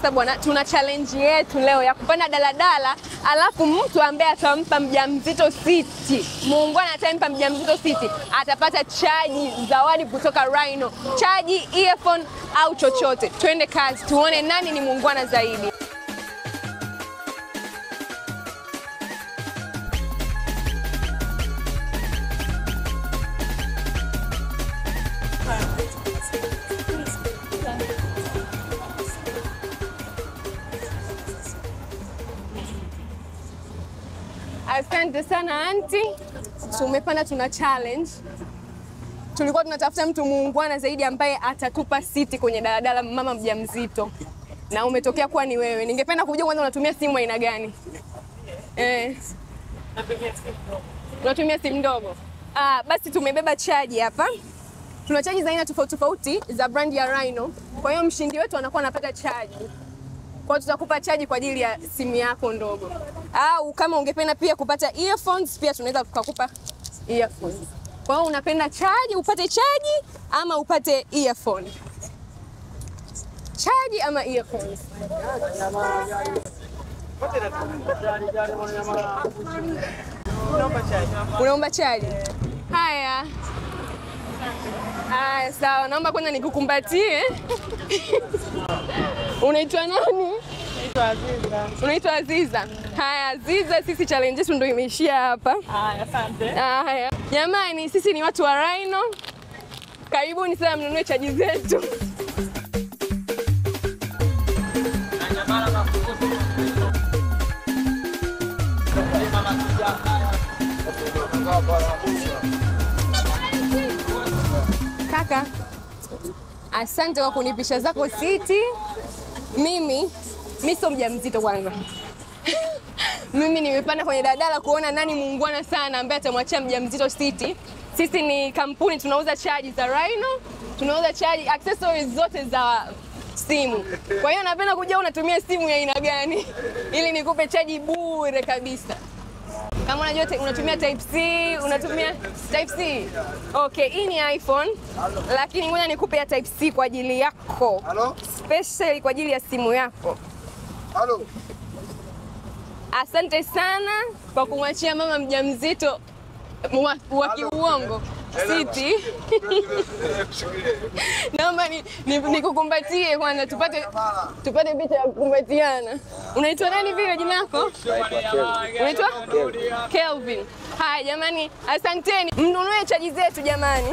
Sasa bwana, tuna challenge yetu leo ya kupanda daladala, alafu mtu ambaye atampa mjamzito siti, muungwana atampa mjamzito siti, atapata chaji zawadi kutoka Rhino, chaji, earphone au chochote. Twende kazi, tuone nani ni muungwana zaidi. Asante sana anti. Tumepanda, tuna challenge. Tulikuwa tunatafuta mtu muungwana zaidi ambaye atatupa siti kwenye daladala mama mjamzito. Na umetokea kuwa ni wewe. Ningependa kujua kwanza unatumia simu aina gani? Unatumia simu ndogo. Basi tumebeba chaji hapa. Tuna chaji za aina tofauti tofauti za brand ya Rhino. Kwa hiyo mshindi wetu anakuwa anapata chaji. Kwa hiyo tutakupa chaji kwa ajili ya simu yako ndogo. Au kama ungependa pia kupata earphones, pia tunaweza tukakupa earphones. Kwa hiyo unapenda chaji, upate chaji ama upate earphone? Chaji ama earphones? Unaomba chaji? Haya. Haya, sawa. Naomba kwanza nikukumbatie. Unaitwa nani? Naitwa Aziza. Unaitwa Aziza. Haya Aziza, sisi challenge yetu ndio imeishia hapa. Haya, asante. Haya. Jamani, sisi ni watu wa Rhino. Karibuni sana mnunue chaji zetu. Kaka, asante kwa kunipisha zako siti. Mimi sio mjamzito kwanza. Mimi nimepanda kwenye daladala kuona nani muungwana sana ambaye atamwachia mjamzito siti. Sisi ni kampuni tunauza chaji za Rhino, tunauza chaji accessories zote za simu. Kwa hiyo napenda kujua unatumia simu ya aina gani ili nikupe chaji bure kabisa. Kama unajua unatumia Type C, unatumia Type C. Okay, hii ni iPhone, lakini ngoja nikupe ya Type C kwa ajili yako. Hello? Special kwa ajili ya simu yako. Hello. Asante sana kwa kumwachia mama mjamzito wa kiuongo siti. Naomba nikukumbatie kwanza tupate picha ya kukumbatiana. Unaitwa nani vile jina lako? Unaitwa Kelvin. Haya jamani, asanteni. Mnunue chaji zetu jamani.